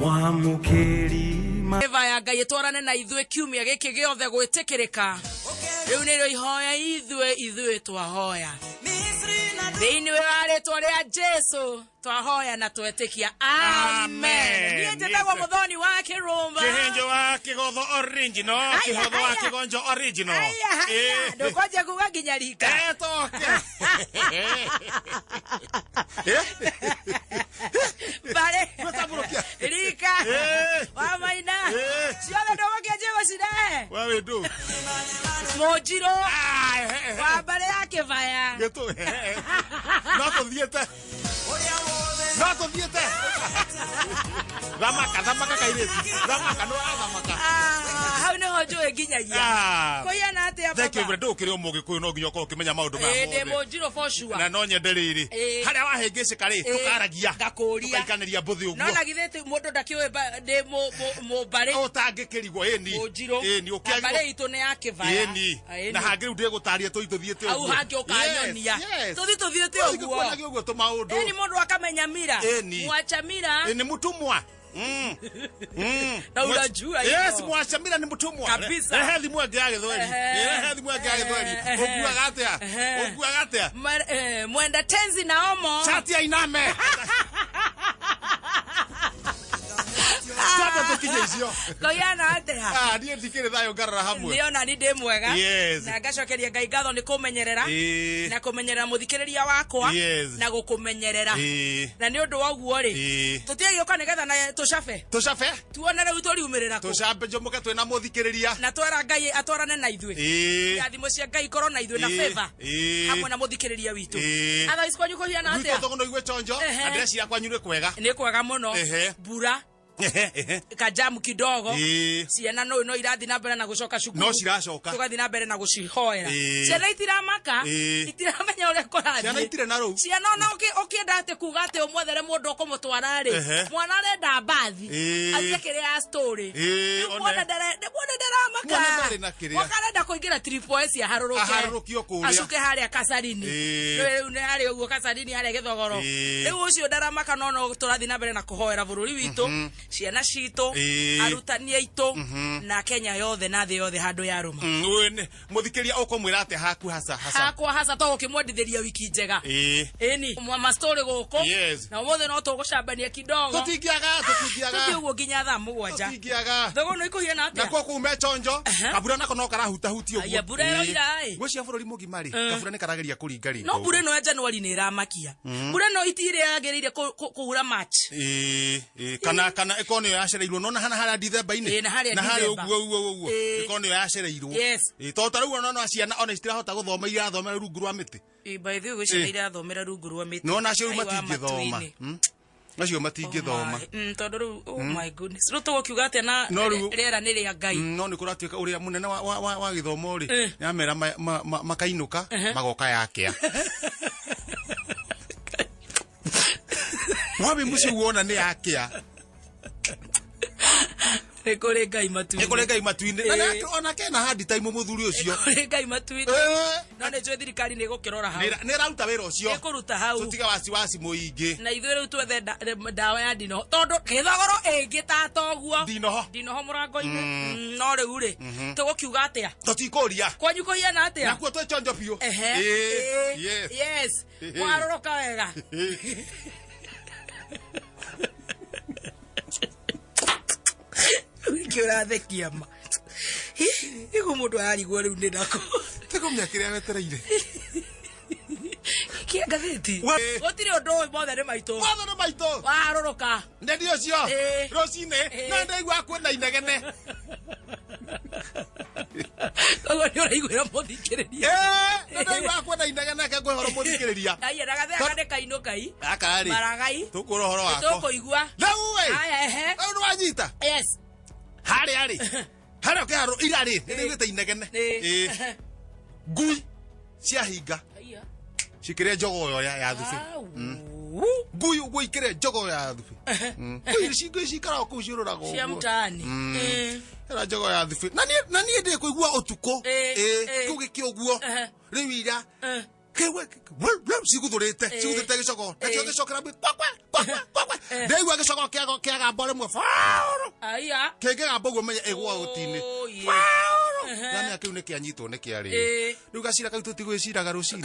Mwamũkĩri ma Eva ya Ngai ĩtwarane na ithuĩ kiumia gĩkĩ gĩothe gwĩtĩkĩrĩka. Rĩu nĩrĩo ihoya ithuĩ twahoya thĩinĩ wa rĩtwa rĩa Jesu twahoya na twetĩkia, amen. Amen. Niĩ njĩtagwo Mũthoni wa Kĩrũmba. Kihenjo wa Kĩgotho original. Aya, Kĩhotho wa aya. Kĩgonjo original. Aya, haya, ndũkwanjia kuga nginya rika. Etoke. Mbarĩ. Gwĩtambũrũkia. Rika. Wa Maina. Ciothe ndũgũkĩanjia gũcirehe. Wa wĩndũ. Mũnjirũ wa mbarĩ ya Kĩbaya. Gĩtũ. No tũthiĩte. No tũthiĩte. Thamaka, thamaka kairĩtu. Thamaka, nĩ warathamaka. Ah, hau nĩho njũĩ nginyagia. Ah. Kũhiana atĩa Thank you, baba? ndå kä rä o må gä kå yå no nginya ũkorwo å kä menya maå ndå Ĩĩ, ndĩ maya mothe. mũnjirũ for sure. Na no nyende rä rä harä a wahängä cä ka rä tå karagia. Ngakũria. Tũkaikanĩria mbũthĩ No ũguo. na githĩ ti mũndũ ndakĩũĩ ndĩ mũmbarĩ. Ũtangä kä rigwo ĩni. Mũnjirũ. Ĩni Na mbarĩ itũ nĩ ya Kĩbaya. Ĩni. Ĩni. Na hangä rä u ndä gå taria tå itå thiä te Hau hangĩ ũkanyonia. Tũthiĩ tũthiĩte ũguo. ũguo ũguo tå maå ndå. Ĩni mũndũ akamenya mira. Ĩni. Mwacha mira. Nĩ mũtũmwa. Na unajua hivyo. Yes, mwacamira nĩ mũtũmwa. Kabisa. Rehe thimũ ĩngĩ ya gĩthweri. Rehe thimũ ĩngĩ ya gĩthweri. Ũkuaga atĩa? Ũkuaga atĩa? Mwenda tenzi na omo. Shati ya iname. Twambe tũkinye icio. Koiana atĩa? Ah, niĩ ndikĩrĩ thayũ ngarora hamwe. Nĩ ona ni ndĩ mwega. Yes. Na ngacokeria Ngai ngatho nĩ kũmenyerera. Na kũmenyerera mũthikĩrĩria wakwa. Yes. Na gũkũmenyerera. Na nĩ ũndũ wa ũguo rĩ, tũtigĩũka nĩgetha na tũcabe. Tũcabe. Tuone rĩu tũriumĩrĩra kũ. Tũcambe njũmũke twĩna mũthikĩrĩria. Na twera Ngai atwarane na ithuĩ. Irathimo cia Ngai ikorwo na ithuĩ na favor. Hamwe na mũthikĩrĩria witũ. Otherwise kwanyu kũhiana Gwitũ atĩa? thogo no igue chonjo. Na ndĩreciria kwanyu nĩ kwega. Nĩ kwega mũno. Mbura kajamu kidogo. Ciana no irathiĩ na mbere na gũcoka cukuru. No ciracoka. Tũgathiĩ na mbere na gũcihoera. Ciana itiramaka. Itiramenya ũrĩa kũrathiĩ. Ciana itirĩ na rũu. Ciana ona ũkĩenda atĩ kuga atĩ ũmwethere mũndũ ũkũmũtwara rĩ, mwana arenda mbathi. Athiĩ kĩrĩa ya story. Rĩu One. mwana mwana ndaramaka. Mwana ndarĩ na kĩrĩa. Mwaka arenda kũingĩra triple S aharũrũke. Aharũrũkio kũrĩa. Acuke harĩa Kasarini. Rĩu nĩ harĩa ũguo Kasarini harĩa Gĩthogoro. Rĩu ũcio ndaramaka no no tũrathiĩ na mbere na kũhoera bũrũri witũ, ciana citũ, arutani aitũ, na Kenya yothe na thĩ yothe handũ yarũma. Ũyũ nĩ mũthikĩria ũkũmwĩra atĩa haku hasa hasa? Hakwa hasa to gũkĩmwendithĩria wiki njega. Ĩni ma story gũkũ. Yes. Na ũmũthĩ no tũgũcambania kidogo. Tũtingĩaga, tũtingĩaga. Tũthiĩ ũguo nginya thaa 7. Tũtingĩaga. Thogo no ikũhiana atĩa? Nakuo kũu me chonjo. Kabura nako no karahutahutia ũguo. Aya, mbura ĩroira, ĩ. Ngwĩciria bũrũri mũgima rĩ, kabura nĩ karageria kũringaringa. No mbura ĩno ya January nĩ ĩramakia. Mbura ĩno itirĩ yagĩrĩire kũura March. Kana ĩkorwo nĩyo yacereirwo no na hana harĩa Dithemba-inĩ. Na harĩa Na harĩa Dithemba. ũguo ũguo ũguo. Ĩkorwo nĩyo yacereirwo. Yes. Tondũ ta rĩu ona no ciana ona citirahota gũthoma irathomera rungu rwa mĩtĩ. By the way, ciana irathomera rungu rwa mĩtĩ. No nacio rĩu Ai wa matingĩthoma. matu-inĩ. Acio matingĩthoma. Tondũ rĩu, oh my goodness. Rĩu tũgũkiuga atĩa na No rĩu- rĩera nĩ rĩa Ngai. No nĩ kũratuĩka ũrĩa mũnene wa gĩthomo rĩ, nĩamera makainũka magoka yakĩa. Wabi mũciĩ wona nĩ yakĩa. Nĩ kũrĩ Ngai matu-inĩ. Nĩ kũrĩ Ngai matu-inĩ. Na ona kena handi time mũthuri ũcio. Nĩ kũrĩ Ngai matu-inĩ. No nĩ njũĩ thirikari nĩ ĩgũkĩrora hau. Nĩ ĩraruta wĩra ũcio. Nĩ ĩkũruta hau. Tũtige wasiwasi mũingĩ. Na ithuĩ rĩu twethe ndawa ya ndinoho tondũ gĩthogoro ĩngĩtata ũguo. Ndinoho. Ndinoho mũrango-inĩ. No rĩu rĩ, tũgũkiuga atĩa? Tũtikũria. Kwanyu kũhiana atĩa? Nakuo twĩ chonjo biũ. Yes. Yes. Mwarũrũka wega. Wiki ũrathekia ma. Igu mũndũ ararigwo rĩu nĩ nako. Tĩkũmenya kĩrĩa wetereire. Kĩa ngathĩti. Gũtirĩ ũndũ ũyũ mothe nĩ maitũ. Mothe nĩ maitũ. Warũrũka. Ndendi ũcio. Rũcinĩ. Na ndaigua kwĩna inegene. Koguo nĩ ũraiguĩra mũthikĩrĩria. Na ndaigua kwĩna inegene ke ngwĩhoro mũthikĩrĩria. Aya, na gathea gane kainũkai. Gaka rĩ. Maragai. Tũkwĩra ũhoro wako. Tũkũigua. Rĩu ĩ. Aya, ehe. Rĩu nĩ wanyita. Yes. Harĩa rĩ. Harĩa ũkĩharwo ira rĩ. Nĩ ndaiguĩte inegene. Ngui ciahinga. Cikĩrĩa njogoo ya thubĩ. Ngui ũguo ikĩrĩa njogoo ya thubĩ. Ngui ngui cikaraga kũu ciũrũraga ũguo. Cia mtaani. Ĩra njogoo ya thubĩ. Na niĩ ndĩ kũigua ũtukũ. Kĩu gĩkĩ ũguo. Rĩu ira. Ciguthũrĩte ciguthũrĩte gĩcogoo nakĩo gĩcokera kwakwa kwakwa kwakwa ndaigua gĩcogoo kĩagamba rĩmwe faũrũ Aya. kĩngĩgamba ũguo menye ĩgũa gũti-inĩ Oh, yeah. faũrũ ndamenya kĩu nĩ kĩanyitwo nĩ kĩarĩo Ĩĩ. rĩu gacira kau tũtigwĩciraga rũcinĩ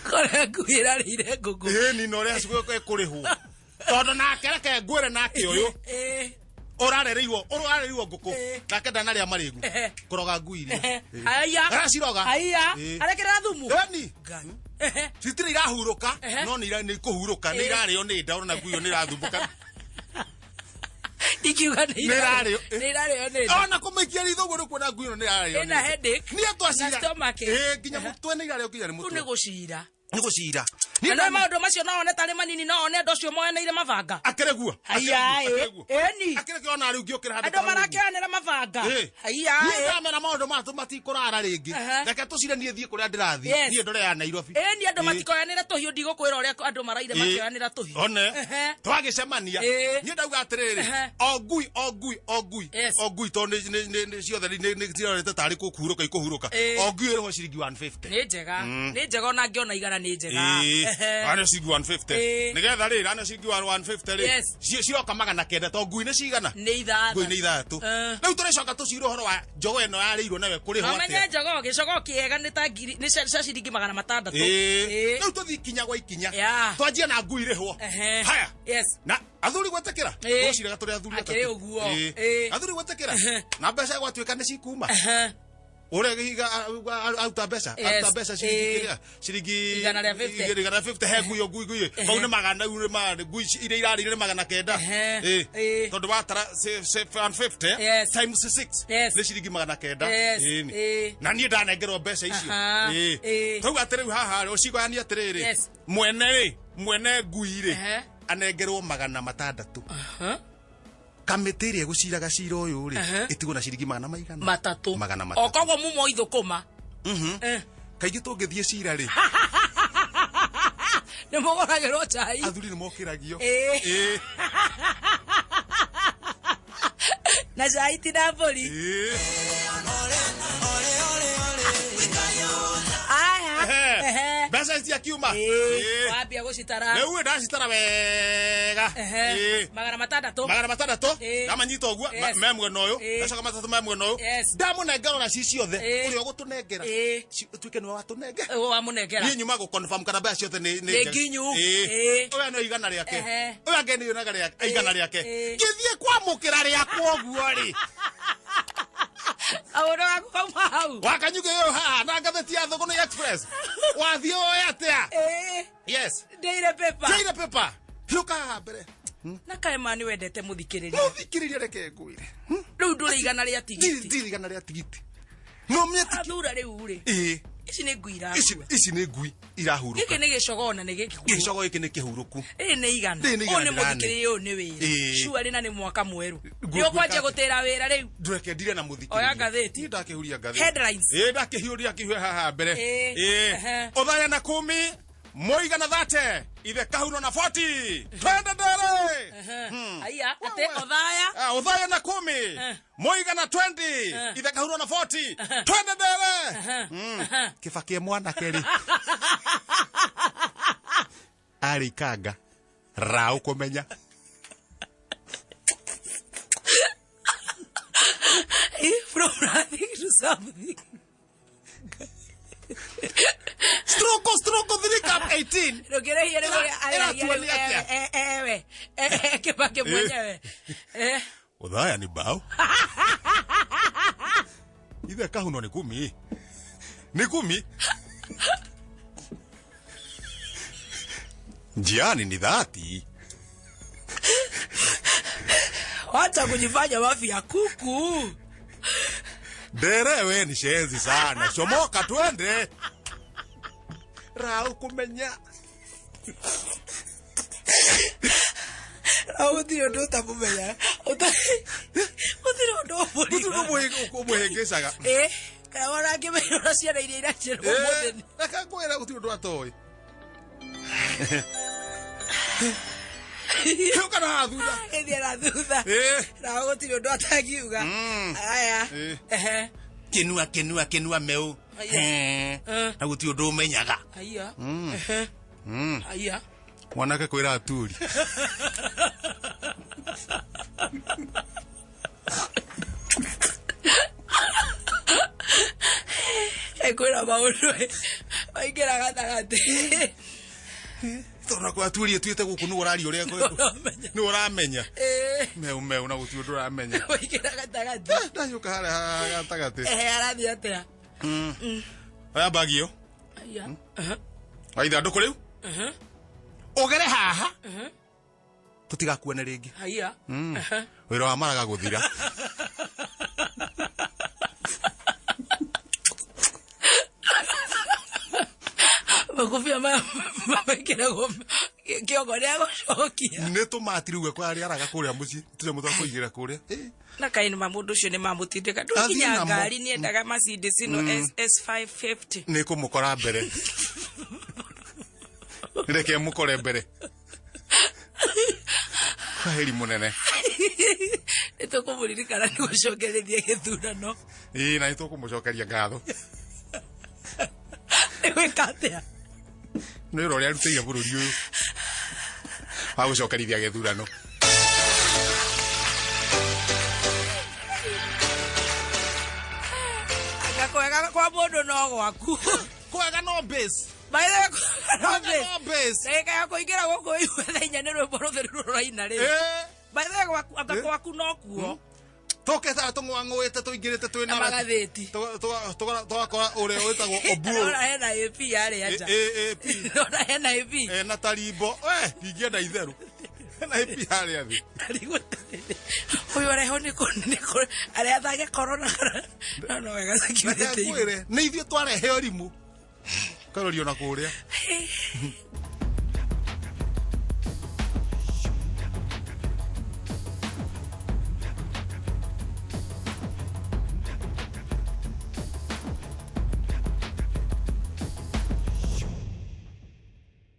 Kore ngui ĩrarĩire ngũkũ. Ĩĩ nina ũrĩa ĩkũrĩhwo tondũ nake reke ngwĩre nake ũyũ Ĩĩ. ũrarereirwo ũrarereirwo ngũkũ Ĩĩ. nake ndanarĩa marĩgu Ehe. kũroga ngui iria Ĩĩ. Aya. Araciroga Aya. Ĩĩ. Arekĩra thumu. Ĩni. Ngai. Ehe. Citirĩ irahurũka Ehe. no nĩ ikũhurũka nĩ Ĩĩ. irarĩo nĩ nda ũrona ngui ĩyo nĩ ĩrathumbũka Ikiuga nĩ Nĩ ĩrarĩo. Nĩ ĩrarĩo nĩ nda. ona kũmĩikia ritho ũguo nĩ kuona ngui ĩno nĩ ĩrarĩo Ĩna nĩ nda. headache. Niĩ twacira Na stomach ache. Ĩĩ, nginya mũtwe nĩ irarĩo nginya nĩ Rĩu nĩ mũtwe gũcira. nĩ gũcira Na no maũndũ macio no one tarĩ manini no one andũ acio moyanĩire mabanga. Akĩrĩ guo Haiya ĩ. Ĩni. Akĩrĩ kĩona rĩu ngĩũkĩra handũ Andũ ta hau ũguo. marakĩoyanĩra mabanga. Ĩĩ. Haiya Niĩ ĩ. ndamera maũndũ maya tũmatikũrara rĩngĩ Aha. reke tũcire niĩ thiĩ kũrĩa ndĩrathiĩ Yes. niĩ ndore ya Nairobi Ĩni andũ Ĩĩ. matikoyanĩre tũhiũ ndigũkwĩra ũrĩa andũ maraire Ĩĩ. makĩoyanĩra tũhiũ. One Ehe. twagĩcemania Ĩĩ. niĩ ndauga atĩrĩrĩ Ehe. o ngui o ngui o ngui Yes. o ngui tondũ ciothe nĩ cirorete tarĩ kũhurũka ikũhurũka Ĩĩ. o ngui ĩrĩhwo ciringi 150 Nĩ njega. Nĩ njega ona ngĩona igana nĩ njega. Ĩĩ. Ehe. Aneo ciringi 150 Ĩĩ. nĩgetha rĩrĩ aneo ciringi 150 rĩ Yes. ciroka 900 to ngui nĩ cigana Nĩ ithathatũ. ngui nĩ ithathatũ Eh. rĩu tũrĩcoka tũcire ũhoro wa njogo ĩno yarĩirwo nawe kũrĩhwo Nomenye atĩa njogoo gĩcogoo kĩega nĩ ta ngiri nĩ cia ciringi 600. Ĩĩ. Ĩĩ. Rĩu tũthiĩ ikinya gwa ikinya Yeah. twanjie na ngui rĩhwo Ehe. haya Yes. Na athuri gwĩtĩkĩra Ĩĩ. tũciraga tũrĩ athuri Akĩrĩ atatũ. ũguo. Ĩĩ. Ĩĩ. Athuri gwĩtĩkĩra na mbeca gwatuĩka nĩ cikuma Ehe. ũrĩa gĩhiga aruta mbeca Yes. aruta mbeca ciringi Ĩĩ. kĩrĩa ciringi 150. 150 he ngui ngui ngui kau nĩ magana rĩu nĩ ngui iria irarĩire nĩ 900 Ehe. Ĩĩ. Ĩĩ. Tondũ watara 150 Yes. times 6 Yes. nĩ ciringi 900 Yes. Ĩĩ nĩ. Ĩĩ. Na niĩ ndanengerwo mbeca icio Aha. Ĩĩ. Ĩĩ. Tauga atĩ rĩu haha rĩ ũcigayanie atĩrĩrĩ Yes. mwene rĩ mwene ngui rĩ Ehe. anengerwo 600 Aha. Kamĩtĩ ĩrĩa ĩgũciraga cira ũyũ rĩ Ehe. ĩtigwo na ciringi magana maigana Matatũ. 300. O koguo mumo ithũkũma. Eh. Kaingĩ tũngĩthiĩ cira rĩ Nĩ mũgũragĩrwo cai. Athuri nĩ mokĩragio. Ĩĩ. Ĩĩ. Na cai ti na mbũri. Ĩĩ. Aya. Ehe. Ehe. Mbeca ciakiuma. Ĩĩ. Wambia gũcitara. Rĩu ndacitara wega. Ehe. Ĩĩ. 600. 600 Ĩĩ. ndamanyita ũguo Yes. me mwena ũyũ Ĩĩ. ndacoka matatũ me mwena ũyũ Yes. ndamũnengera ona ci ciothe Ĩĩ. ũrĩa ũgũtũnengera Ĩĩ. ũtuĩke nĩwe watũnengera Wamũnengera. Niĩ nyuma gũ confirm kana mbeca ciothe nĩ Nĩ nginyu. Ĩĩ. Ĩĩ. Ũyũ no igana rĩake Ehe. ũyũ angĩ nĩ igana rĩake igana rĩake Ĩĩ. ngĩthiĩ kwamũkĩra rĩakwa ũguo rĩ Kaũndũ gaku kauma hau. Wakanyuge ũyũ haha na ngathĩti ya Thũgũnĩ Express wathiĩ ũĩ atĩa? Ĩĩ. Yes. Daily paper. Daily paper hiũka haha mbere. Na kaĩ ma nĩ wendete mũthikĩrĩria. Mũthikĩrĩria reke ngwĩre. Rĩu ndũrĩ igana rĩa tigiti. Ndirĩ igana rĩa tigiti no mĩeti Athura rĩu rĩ. Ĩĩ. Ici nĩ ngui Ici irakua. Ici nĩ ngui irahurũka. Gĩkĩ nĩ gĩcogoo na nĩ gĩkĩkuũ. Gĩcogoo gĩkĩ nĩ kĩhurũku. Ĩĩ nĩ igana. Rĩrĩ nĩ Ũyũ igana nĩ ndĩrane. mũthikĩrĩria ũyũ nĩ wĩra. Ĩĩ. Sure na nĩ mwaka mwerũ. Ngui Nĩ ũkwanjia ngwĩka gũtĩra wĩra rĩu. Ndũreke ndire na mũthikĩrĩria. Oya ngathĩti. Niĩ ndakĩhuria ngathĩti. Headlines. Ĩĩ ndakĩhiũria kĩhue haha mbere. Ĩĩ. Ĩĩ. Ehe. Ũthaya na kumi mũigana 30 ithe kahuno na 40 twende ndere. Aya, atĩ othaya. Ah, ũthaya na kumi Eh. mũigana 20 Eh. ithe kahuno na 40 twende ndere. Ehe. Kĩbakĩ mwanake rĩ arĩ ikanga raũ kũmenya. From nothing to something. Stroke stroke 3 cup 18. Ndũngĩrĩhia nĩ kũrĩa arĩhagia Ĩratuo rĩu nĩ atĩa? ewe. Kĩbakĩ mwenyewe. Eh. Ũthaya ni bao ithe kahuno nĩ kumi nĩ kumi njiani ni 30. Wacha kujifanya mafi ya kuku. Ndere we ni shenzi sana chomoka twende rau kumenya. Au gũtirĩ ũndũ ũtamũmenya. Gũtirĩ ũndũ Gũtirĩ ũmũriga. ũndũ ũmũhĩngĩcaga. Ĩĩ. Kana wona ngĩmenya ũrĩa ciana iria iracerwo ũmũthĩ. Reke ngwĩre gũtirĩ ũndũ atoĩ. Ũka na haha thutha. Gĩthiĩ na thutha. Ĩĩ. Na gũtirĩ ũndũ atangiuga. Aya. Ĩĩ. Ehe. Kĩnua kĩnua kĩnua meu. Aya. Hee. Eh. Na gũtirĩ ũndũ ũmenyaga. Aya. Ehe. Aya. Mwanake kwĩra aturi. Kwĩna maũndũ maingĩra gatagatĩ. Tondũ na kwa aturi ĩtuĩte gũkũ nĩwe ũraria ũrĩa Ũramenya. nĩwe ũramenya. Ĩĩ. Meu meu na gũtirĩ ũndũ ũramenya. Maingĩra gatagatĩ. Ndacũka harĩa gatagatĩ. Ehe, arathiĩ atĩa? Oya mbagi ĩyo. Aya. Aha. Wa ithandũkũ rĩu. Aha. Ũgere haha. Tũtigakuone rĩngĩ. Haya. Aha. Wĩra wa maraga gũthira. Makobia maya mekĩragwo kĩongo nĩ agũcokia. Nĩ tũmati rĩu ekora rĩaraga kũrĩa mũciĩ. Tũnyamũ twa kũigĩra kũrĩa. Ĩ. Na kaĩ nĩ ma mũndũ ũcio nĩ mamũtindĩka. Athiĩ Ndũkinya namo. ngari nĩ endaga Mercedes ĩno S550. Nĩ kũmũkora mbere. Reke mũkore mbere. Kwaheri mũnene. Nĩ tũkũmũririkana nĩ gũcokereria gĩthurano. Ĩĩ na nĩ tũkũmũcokeria ngatho. Nĩ gwĩka atĩa? Nĩ wĩra ũrĩa arutĩire bũrũri ũyũ wa gũcokerithia gĩthurano. Anga kwega kwa mũndũ no gwaku. Kwega no base. By the way, kwega no Kwega base. no base. Ndagĩka ya kũingĩra gũkũ igue thaa inya nĩ rwĩmbo rũtheru rũraina rĩ. Ĩĩ. By the way, gwaku anga kwaku no kuo. Tũkĩte harĩa tũng'ũang'ũĩte tũingĩrĩte twĩ Na na magathĩti. Tũgakora ũrĩa wĩtagwo Obuo. Ona hena AP yarĩa nja. Ĩ, AP. Ona hena AP. Ena tarimbo. We, ndingĩenda itherũ. Ena AP harĩa thĩ. Ũyũ areho nĩ kũ nĩ kũ arehathage corona kana no no wega Reke security. ngwĩre, nĩ ithuĩ twarehe ũrimũ. Karorio na kũrĩa.